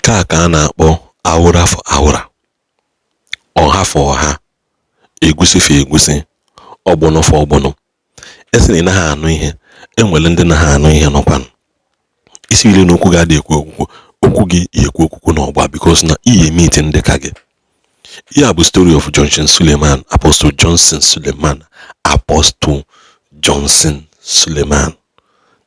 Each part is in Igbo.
Nke a ka a na-akpọ awụra for awụra, ọha for ọha, egusi for egusi, ọgbọnọ for ọgbọnọ. Esi na ị naghị anụ ihe, enwere ndị naghị anụ ihe nọkwanụ. Isi ile na okwu gị adịghị ekwu okwukwu, okwu gị ya ekwu okwukwu n'ọgba because na iyi meet ndị ka gị. Ihe a bụ story of Johnson Suleman, Apostle Johnson Suleman, Apostle Johnson Suleman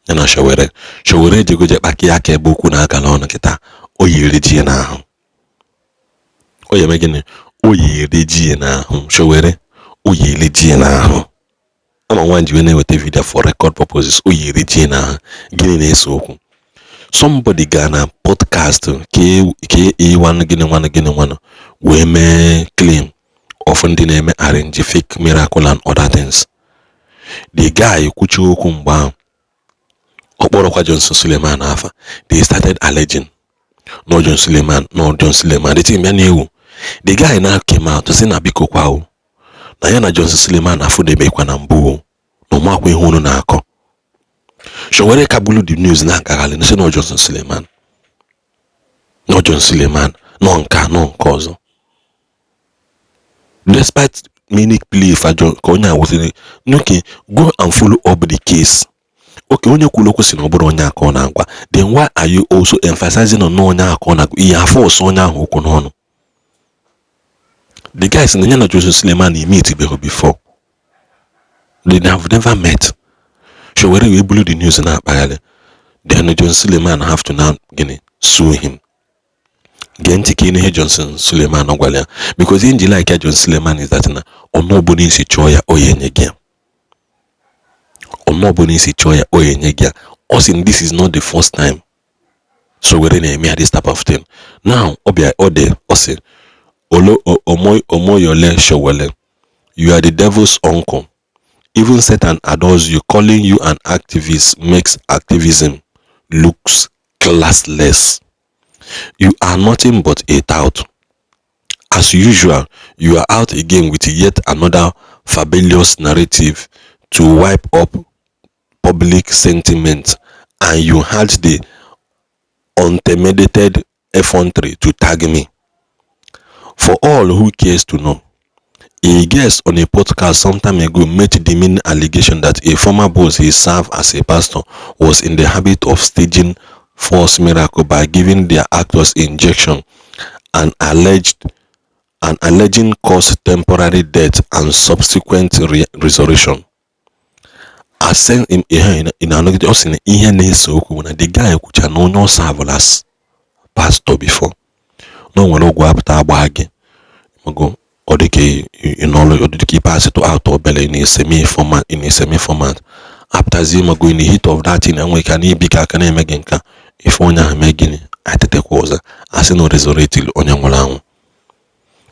ya na Sowore. Sowore ejegoje kpakịa aka ebe okwu na-aga n'ọnụ kịta. O yiri ji ya n'ahụ. O ya eme gịnị? O yiri ji ya n'ahụ. Sowore, o yiri ji ya n'ahụ. Ama nwa ji wee na-eweta video for record purposes. O yiri ji ya n'ahụ. Gịnị na-ese okwu? Somebody gaa na podcast ka gịnị nwanụ gịnị nwanụ wee mee claim of ndị na-eme arrange fake miracle and other things. The guy kwuchie okwu mgbe ahụ, ọ kpọrọkwa Johnson Suleman afa. They started alleging no John Suleman, no John Suleman. The thing bịa na-ewu. The guy now came out to say na biko kwa o, na ya na Johnson Suleman afụdebekwa na mbụ o, na ụmụakwa ihe unu na-akọ. Sowore kagbulu the news na-agagharị sị no Johnson Suleman, no John Suleman, nọ nke a nọ nke ọzọ, despite many plea for John ka onye a wụsịrị. Okay, go and follow up the case. Okay, onye kwuru okwu sị na ọ bụrụ onye aka ọ na-agwa, then why are you also emphasizing on onye aka ọ na-agwa? Ihe afọ ọsọ onye ahụ okwu n'ọnụ. The guy sị na ya na Johnson Suleman meet beghị before, they have never met. Sowore wee bulu the news na-akpagharị. Then John Suleman have to now gịnị? Sue him. Gee ntị ka ịnụ ihe Johnson Suleman gwara ya, because ihe nji like ya John Suleman is that na ọnụ ọbụla isi chọọ ya, ọ ya enye gị ya. Ọnụ ọbụla isi chọọ ya, ọ ya enye gị ya. Ọ sị this is not the first time Sowore na-eme ya this type of thing. Now ọ bịa, ọ dị, ọ sị, Olo Omoyele Sowore, you are the devil's uncle. Even Satan adores you. Calling you an activist makes activism looks classless. You are nothing but a tout. As usual, you are out again with yet another fabulous narrative to whip up public sentiment, and you had the unpremeditated effrontery to tag me. For all who cares to know, a guest on a podcast some time ago made the demeaning allegation that a former boss he served as a pastor was in the habit of staging false miracle by giving their actors injection and alleging caused temporary death and subsequent resurrection. Ase ihe ị na-anọgide, ọ sị na ihe na-ese okwu bụ na the guy kwucha na onye ọ serve as pastor before na o nwere ọgwụ apụta agba gị mago, ọ dị ka ị n'ọlụ, ọ dị ka ịpasị to out obele in a semi format, in a semi format apụtazie mago, in the heat of that thing, enwe ka na-ebi ka aka na-eme gị nka ife onye ahụ mee gịnị, atetekwa ọzọ, asị na o resurrect onye nwụrụ anwụ.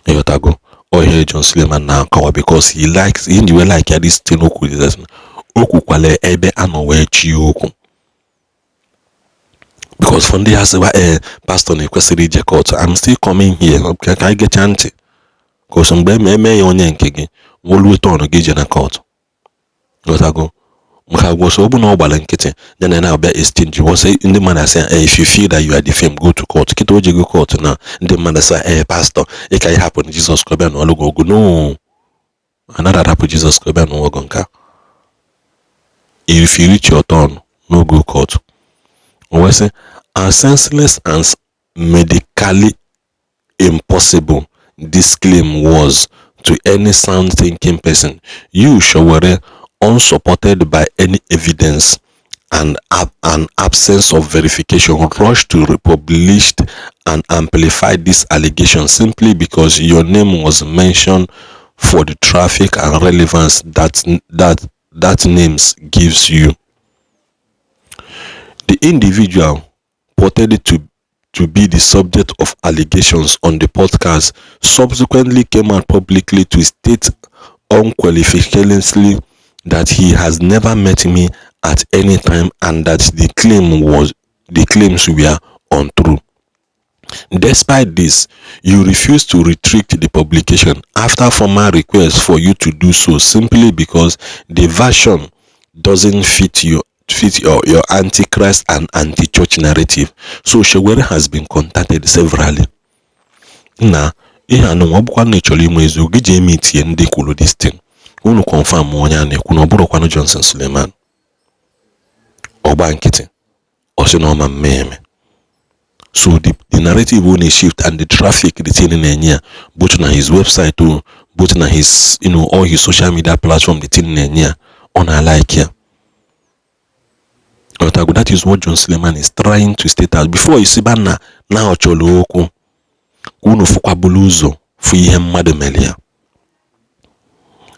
Ịghọtago? Ọ ihe John Suleman na-akọwa, because he likes ihe nji wee like ya this thing okwu o kwukwala ebe a nọ wee chi okwu, because for ndị ha sịwa ee pastor na-ekwesịrị ije court, I'm still coming here ka anyị gechaa ntị ka mgbe eme eme ya onye nke gị nwoluo turn gị ije na court. Ghọtago? Maka gwọsọ ọ bụ na ọ gbara nkịtị ya na na-abịa exchange wọsị ndị mmadụ asị ya, if you feel that you are defamed, go to court. Kịta o jego court na ndị mmadụ asị, ee pastor, ị ka ịhapụ na Jizọs ka ọ bịa n'ọlụ gị ọgụ. No, anaghị arapụ Jizọs ka ọ bịa n'ụwa ọgụ nke a. If you reach your turn, no go court. O wee sị, as senseless and medically impossible this claim was to any sound thinking person, you, Sowore, unsupported by any evidence and an absence of verification, rushed to republish and amplify this allegation simply because your name was mentioned for the traffic and relevance that names gives you. The individual purported to be the subject of allegations on the podcast subsequently came out publicly to state unequivocally that he has never met me at any time and that the claims were untrue. Despite this, you refuse to retract the publication after formal requests for you to do so, simply because the version doesn't fit your fit your antichrist and anti-church narrative. So Sowore has been contacted severally. Na ihe anụnwa, ọ bụkwa na ị chọrọ inwe eziokwu gị, jee meetie ndị kwuru this thing, unu confirm onye a na-ekwu na ọ bụrụkwanụ Johnson Suleman. Ọgba nkịtị, ọ sị na ọma mme. So the narrative will shift and the traffic the thing na-enye ya, both na his website o, both na his all his social media platform, the thing na-enye ya, ọ na-like ya. Otago, that is what John Suleman is trying to state out before isiba na ọ chọrọ okwu ka unu fụkwabulu ụzọ fụ ihe mmadụ mere ya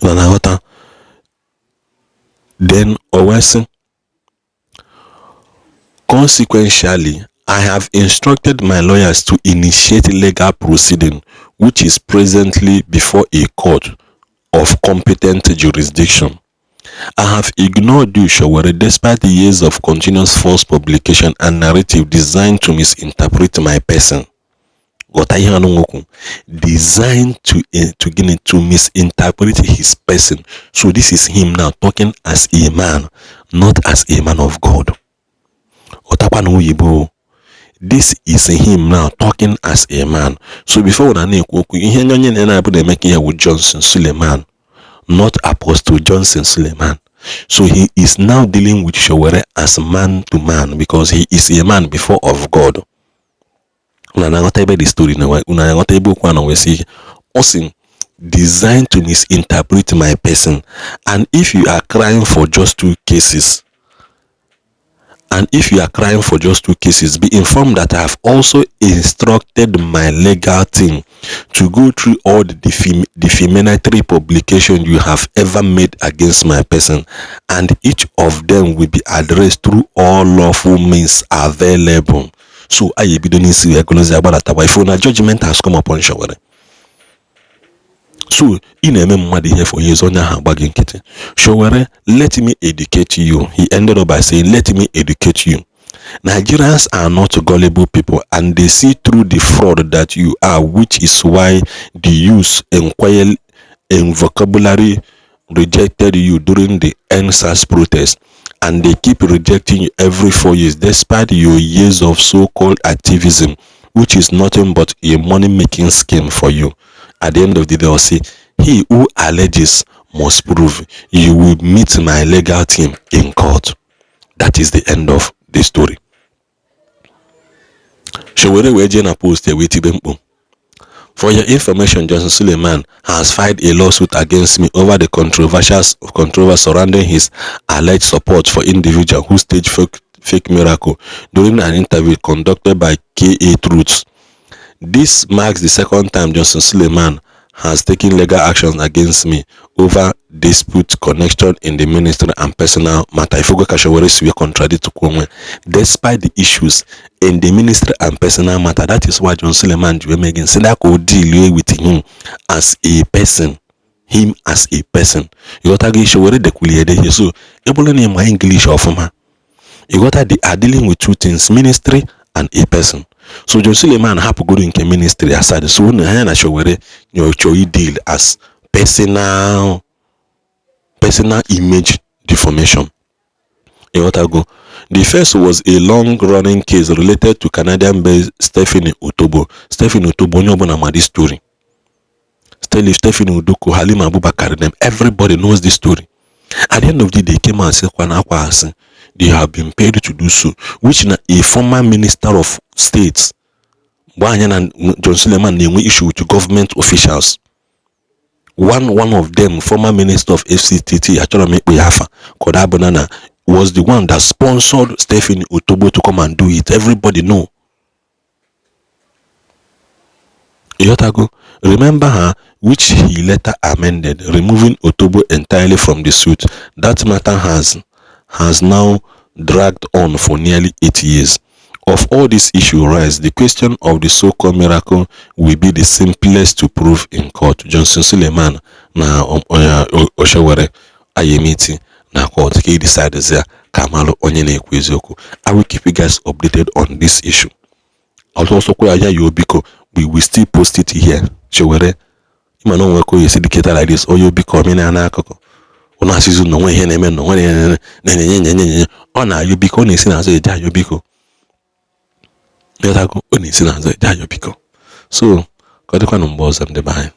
na na-aghọta. Then o wee sị, "Consequentially, I have instructed my lawyers to initiate legal proceeding, which is presently before a court of competent jurisdiction. I have ignored you, Sowore, despite the years of continuous false publication and narrative designed to misinterpret my person." Ghọta ihe anụ nwokwu, designed to gịnị? To misinterpret his person. So this is him now talking as a man, not as a man of God. Ghọtakwa na oyibo, this is him now talking as a man. So before na na-ekwu okwu, ihe onye na-abụ na-eme ka ihe wụ Johnson Suleman, not Apostle Johnson Suleman. So he is now dealing with Sowore as man to man, because he is a man before of God. Unu na-aghọta ebe the story na unu na-aghọta ebe okwu a na wee sị ike. Ọ sị, "Designed to misinterpret my person. And if you are crying for just two cases, and if you are crying for just two cases, be informed that I have also instructed my legal team to go through all the defamatory publication you have ever made against my person, and each of them will be addressed through all lawful means available." So anyị ebido n'isi wee golozi agbadatakwa ifo na judgment has come upon Sowore. So ị na-eme mmadụ ihe for years, onye ahụ agba gị nkịtị. Sowore, let me educate you. He ended up by saying, "Let me educate you. Nigerians are not gullible people, and they see through the fraud that you are, which is why the use inquiry in vocabulary rejected you during the EndSARS protest, and they keep rejecting you every 4 years despite your years of so-called activism, which is nothing but a money-making scheme for you." At the end of the day, I'll say, "He who alleges must prove. You will meet my legal team in court." That is the end of the story. Sowore wee jee na post wee tibe mkpu. "For your information, Johnson Suleman has filed a lawsuit against me over the controversial controversy surrounding his alleged support for individual who staged fake miracle during an interview conducted by KA Truth. This marks the second time Johnson Suleman has taken legal action against me over dispute connection in the ministry and personal matter." Ifugo ka Sowore si wee contradict onwe, despite the issues in the ministry and personal matter. That is why John Suleman ji wee mee gịnị, sị na ka o deal with him as a person, him as a person. Ịghọtago? Sowore dekwuli ede ihe. So ị bụrụ na ịma English ọfụma, ịghọta they are dealing with two things, ministry and a person. So John Suleman hapụgoro nke ministry aside. So unu anya na Sowore chọọ deal as personal image deformation. Ịghọtago? The first was a long-running case related to Canadian-based Stephen Otobo. Stephen Otobo, onye ọbụla ma this story. Stephen Udoko, Halima Abubakar, them, everybody knows this story. At the end of the day, they came and said, kwa na akwa asị, they have been paid to do so, which na a former minister of state, mgbe anya na John Suleman na-enwe issue with government officials. One of them, former minister of FCTT, achọrọ m ịkpụ ya afa ka ọ dabụna na was the one that sponsored Stephen Otobo to come and do it. Everybody know. Ịghọtago? Remember her, which he later amended, removing Otobo entirely from the suit. That matter has now dragged on for nearly 8 years. Of all these issues rise, the question of the so-called miracle will be the simplest to prove in court. Johnson Suleman na Sowore ayemiti na court ka e decide ya ka malụ onye na-ekwu eziokwu. I will keep you guys updated on this issue. Also kwa ya yo biko, we will still post it here. Sowore ịma na onwe ka o esi dịketa like this, onye biko omena n'akụkụ ụnụ asịzi na onwe ihe na-eme na onwe na-enye nye nye nye. Ọ na-ayọ biko, ọ na-esi n'azụ eje ayọ biko. Ịghọtago? Ọ na-esi n'azụ eje ayọ biko. So ka ọ dịkwanụ mgbe ọzọ, ndị be anyị.